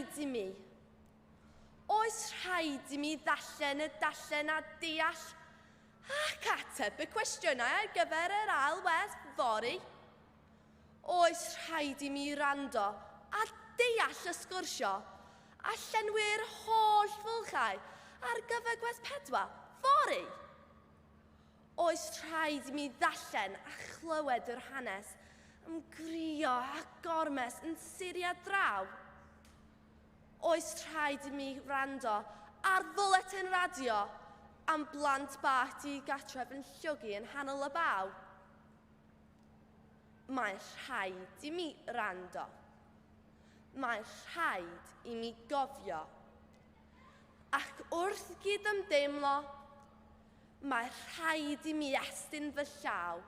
rhaid i mi? Oes rhaid i mi ddarllen y darllen a deall ac ateb y cwestiynau ar gyfer yr ail wers fory? Oes rhaid i mi wrando a deall y sgwrsio a llenwi'r holl fylchau ar gyfer gwers pedwar fory? Oes rhaid i mi ddarllen a chlywed yr hanes am grio a gormes yn Syria draw? Oes rhaid i mi wrando ar fwletin radio am blant bach digartref yn llwgu yn nghanol y baw? Mae'n rhaid i mi wrando. Mae'n rhaid i mi gofio. Ac wrth gydymdeimlo, mae rhaid i mi estyn fy llaw.